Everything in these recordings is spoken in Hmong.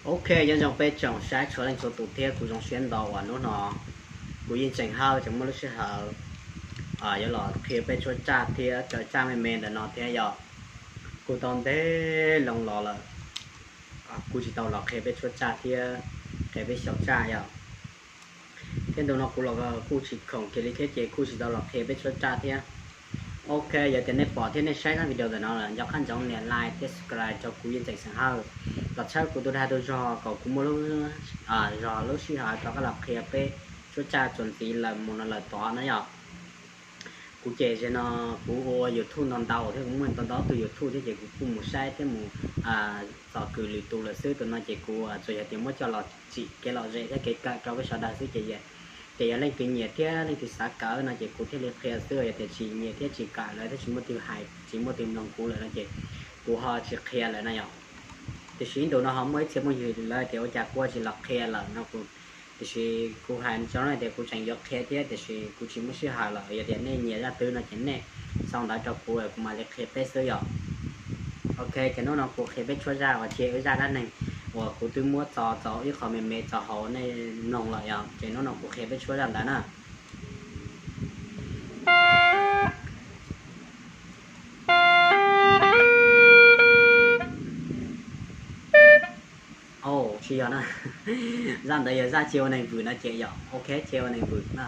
Ok, nyob zoo peb tsoom saib txhua leej txhua tus thiab kuv zoo siab ntau uas hnub no kuv yeej tseem hawj tseem muaj lub sij hawm yuav los qhia peb tshuab tsaj thiab raws tsaj me me ntawm no thiab yom. Kuj tau ntev loo los lawm kuv tsis tau los qhia peb tshuab tsaj thiab qhia peb xyaum tsaj yom. Thiab ntu no kuv los kuj tsis khoom kiag li thiab ces kuj tsis tau los qhia peb tshuab tsaj thiab. Ok, yog tias nej pom thiab nej saib zaj video ntawm no lawm nco qab ntsoov nias like thiab subscribe rau kuv yeej tseem xeem hawj los txhawb kuv tus dag tus zog kom kuv muaj lub zog lub sij hawm rov qab los qhia peb tshuab tsaj txuas ntxiv lawm mus no lawm tod na yom. Kuv ces zaum no kuv ua YouTube ntau ntau thiab kuv muaj ntau ntau tus YouTube thiab ces kuv kuj mus saib thiab mus txog kws lwm tus lawm xwb. Tus no ces kuv tsuas yog tias muab coj los tsim kev lom zem thiab kev kawm rau peb sawv daws xwb ces, ces yog leej twg nyiam thiab leej twg xav kawm no ces kuv thiaj li qhia xwb, yog tias tsis nyiam thiab tsis kawm lawm thiab tsis muaj twg hais tsis muaj twg mloog kuv lawm no ces kuv ho tsis qhia lawm no yom. Tiam sis ntu no ho muaj ib txhia phooj ywg lawv tias ua cas kuv tsis los qhia lawm no kuv, tiam sis kuv hais tso no tias kuv tseem yuav qhia thiab tiam sis kuv tsis muaj sij hawm lawm. Yog tias nej nyiam zaj twg no ces nej sau ntawv rau kuv kuv mam li qhia peb xwb yom. Ok, ces hnub no kuv qhia peb tshuab zaj uas cia ib zaj dab neeg uas kuv twb muab tso txog ib qho me me txog hauv nej mloog lawm yom, ces hnub no kuv qhia peb tshuab zaj ntawd na. Tsis yog na, zaj ntawd yog zaj cia ua neeg vwm no ces yom. Ok, cia ua neeg vwm na.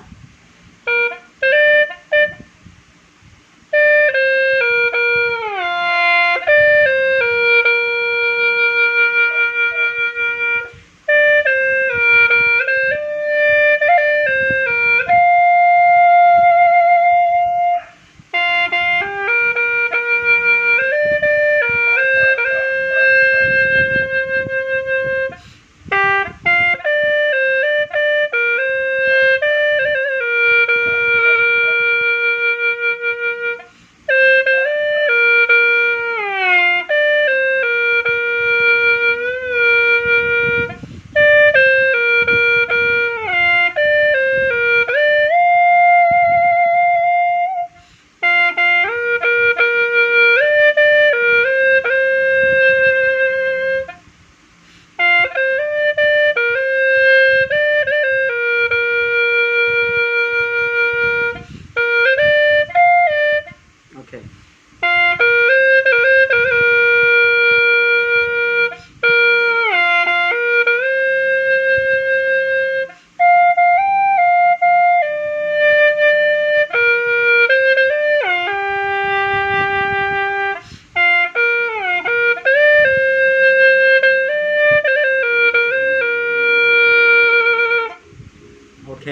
Ok,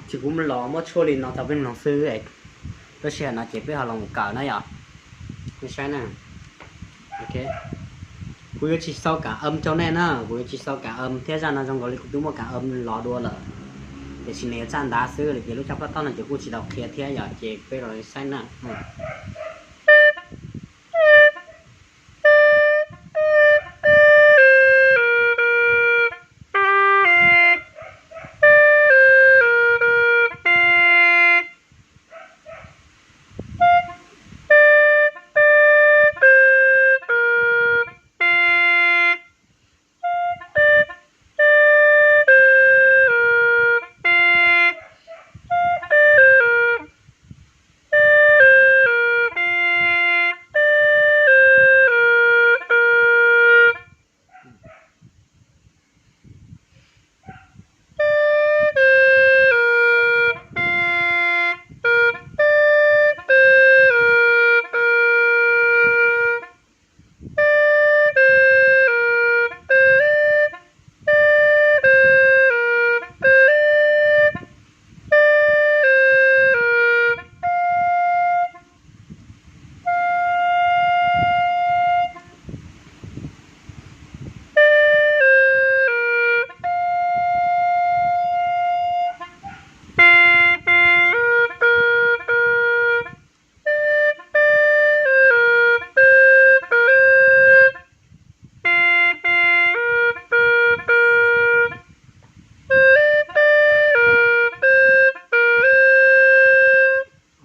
ces kuv los muab tshuab li no tau peb mloog xwb. Lub sij hawm no ces peb ho los mus kawm na yom. Nej saib na. Kuv yuav tsis sau kam âm rau nej na, kuv yuav tsis sau kam âm thiab zaj no zoo nkaus li kuv twb muab kam âm los dua lawm. Tiam sis nws yuav tsaj ntav xwb lawm ces lub tsaj pab taub no ces kuj tsis tau qhia thiab yom, ces peb los saib na.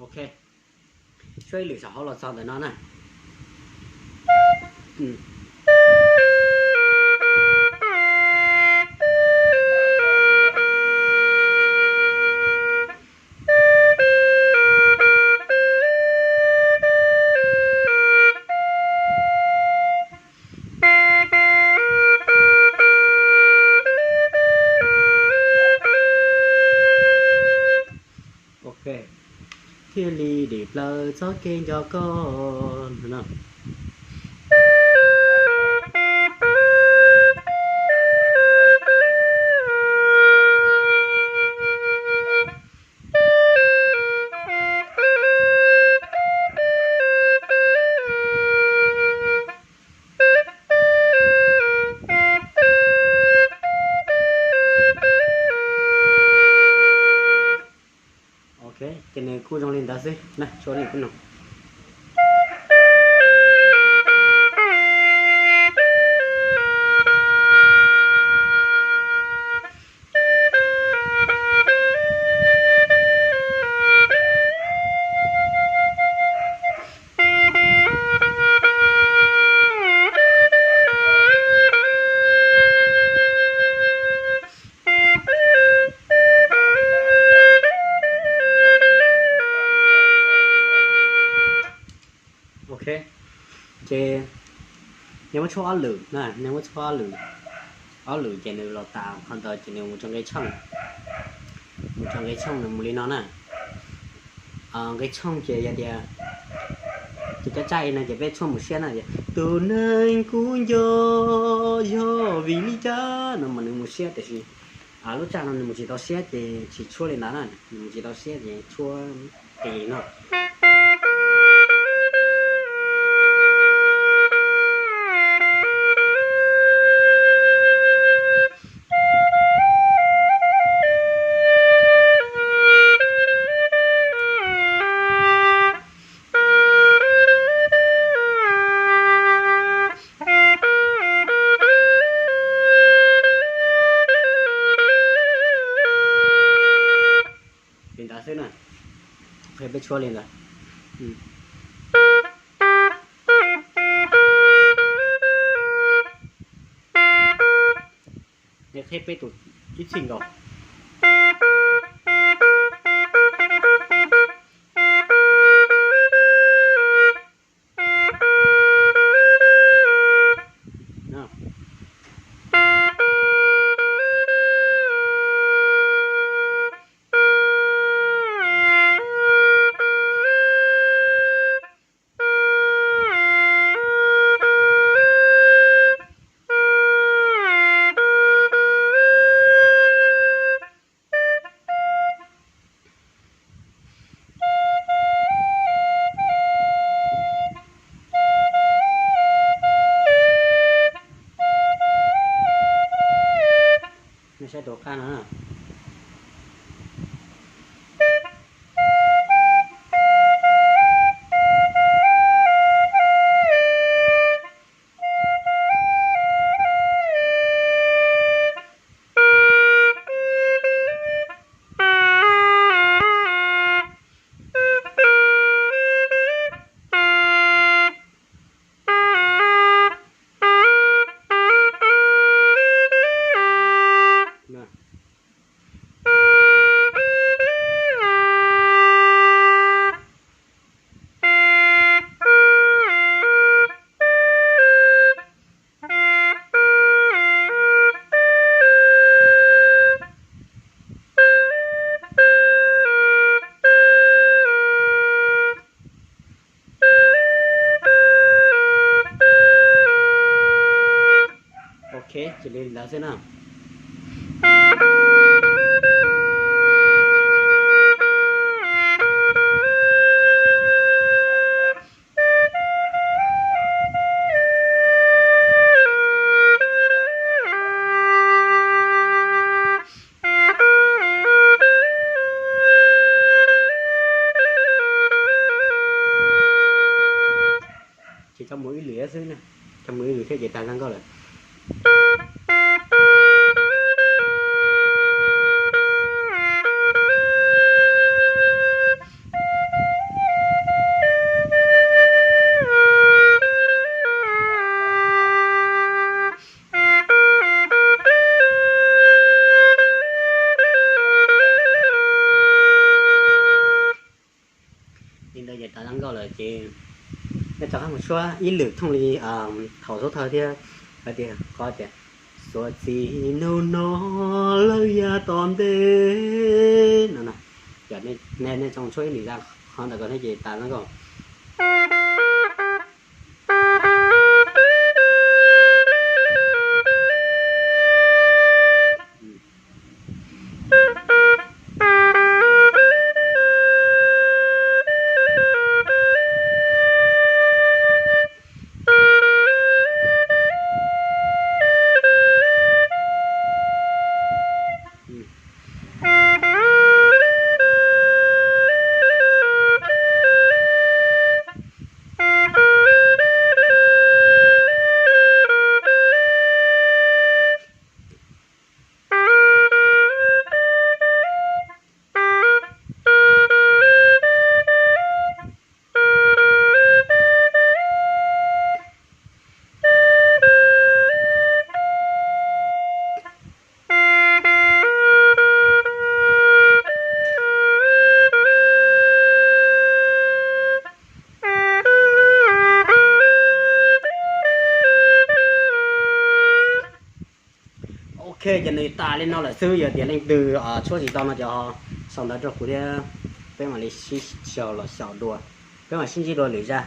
Ok, tshuab ib lwm saum hauv los txog ntawm no na. txoj kev nco koj no. Ok, ces nws kuj zoo li ntawd xwb na, tsuas li peb no. Ok, ces nej muab tshuab ob lwm na, nej muab tshuab ob lwm, ob lwm ces nws los tas qhov ntawd ces nws mus rau nqe tshooj, mus rau nqe tshooj nws mus li no na. Nqe tshooj ces yog tias, ces cov tsaj no ces peb tshuab mus siab na, tus neeg kuv nco yog vim li cas no mas nws mus siab, tiam sis lub tsaj no nws mus tsis tau siab ces tsis tshuab li ntawd na, nws mus tsis tau siab ces tshuab li no. Li ntawd xwb na. Qhia peb tshuab li ntawd. Qhia peb tus ib txhij nkaus. Nej saib tus qab no. Ok, ces li ntawd xwb na. Ces coj mus ib lwm xwb na, coj mus ib lwm thiab ces tag zaj nkauj lawm. Li ntawd ces tag zaj nkauj lawm ces nej rov qab mus tshuab ib lwm thooj li thaum xub thawj thiab hais tias qhov tias xuas txij hnub no lawm yav tom ntej no na. Yog nej tso tshuab ib lwm zaj Ho ntawm ko thiab ces tas no ko. Ok, ces nws tas li no lawm xwb, yog tias leej twg tshuab tsis tau no ces ho sau ntawv rau kuv thiab peb mam li sib xyaum los xyaum dua, peb mam sib ntsib dua lwm zaj.